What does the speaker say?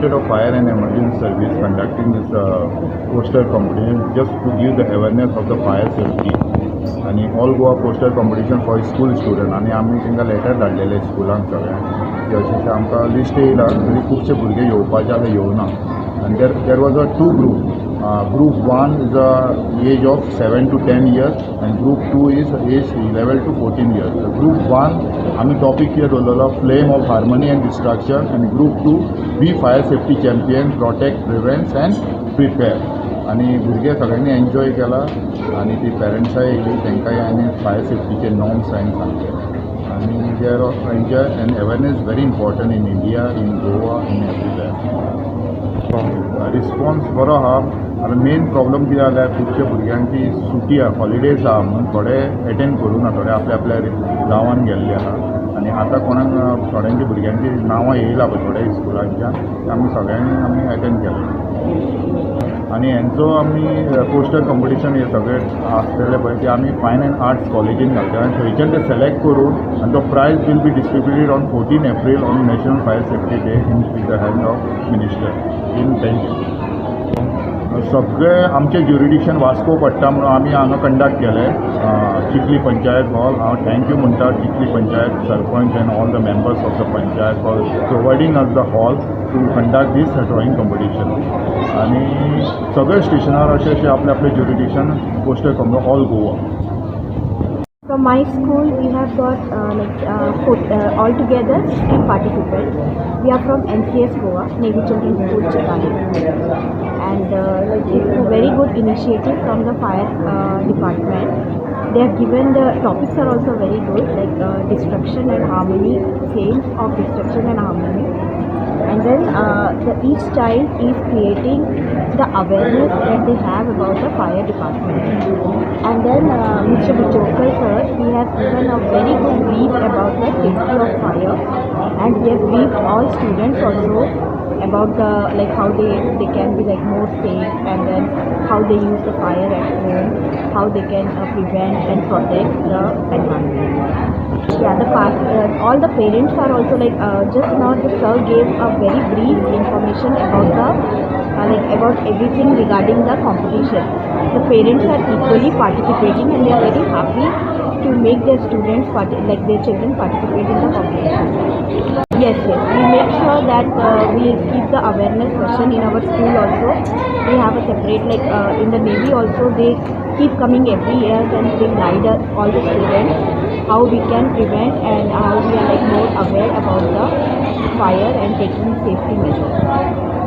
Directorate of Fire and Emergency Service conducting this poster competition just to give the awareness of the fire safety आनी all Goa poster competition for school student. आनी आमी तांकां letter धाडलेले स्कुलांक सगळ्यांक की अशें अशें आमकां लिस्ट येयला तरी खुबशे भुरगे येवपाचे आसा, येवना. आनी there was a two group. Group one is a age of 7 to 10 years and group two is age 11 to 14 years. Group one आमी टॉपीक कितें दवरलेलो, flame of harmony and destruction, आनी group two, be fire safety champion, protect, prevents and prepare. आनी भुरगे सगळ्यांनी enjoy केला आनी ती पेरंट्साय येयली, तांकांय हांवें फायर सेफ्टीचे नॉर्म्स हांवें सांगले आनी they are enjoy. And awareness very important in India, in Goa, in everywhere. Response बरो आहा. आतां मेन प्रॉब्लम कितें जाल्यार खुबशे भुरग्यांची सुटी आहा, हॉलिडेज आहा म्हणून थोडे एटेंड करूं ना, थोडे आपल्या आपल्या गांवान गेल्ले आहा. आनी आतां कोणाक थोड्यांची भुरग्यांची नांवां येयला पळय थोड्या स्कुलांच्यान, आमी सगळ्यांनी आमी एटेंड केलें. आनी हेंचो आमी पोस्टर कॉम्पिटिशन हे सगळे आसतले पळय ते आमी फायन अँड आर्ट्स कॉलेजीन घालता आनी थंयच्यान ते सिलेक्ट करून आनी तो prize will be distributed on 14 April on National Fire Safety Day in with the hand of minister in Panjim. सगळे आमचे ज्युरिडिक्शन वास्को पडटा म्हणून आमी हांगा कंडक्ट केले चिखली पंचायत हॉल. हांव thank you म्हणटा Chikhli panchayat sarpanch and all the members of the panchayat for providing us the hall to conduct this drawing competition. आनी सगळे स्टेशनार अशें अशें आपले आपले jurisdiction poster competition all Goa. From my school, we have got like four, altogether 60 participants. We are from NCS Goa, Navy Children's School, Chicalim. And like it's a very good initiative from the fire department. They have given, the topics are also very good, like destruction and harmony, themes of destruction and harmony. And then each child is creating the awareness that they have about the fire department. And then Mr. Bichokar sir, he has given a very good brief about the safety of fire, and he has briefed all students also about the like how they can be like more safe, and then how they use the fire at home, how they can prevent and protect the environment. Yeah, the part, all the parents are also like just now the sir gave a very brief information about the like about everything regarding the competition. The parents are equally participating and they are very happy to make their students like their children participate in the competition. Yes, yes, we make sure that we keep the awareness session in our school also. We have a separate like in the Navy also they keep coming every year and they guide us, all the students, how we can prevent and how we are like more aware about the fire and taking safety measures.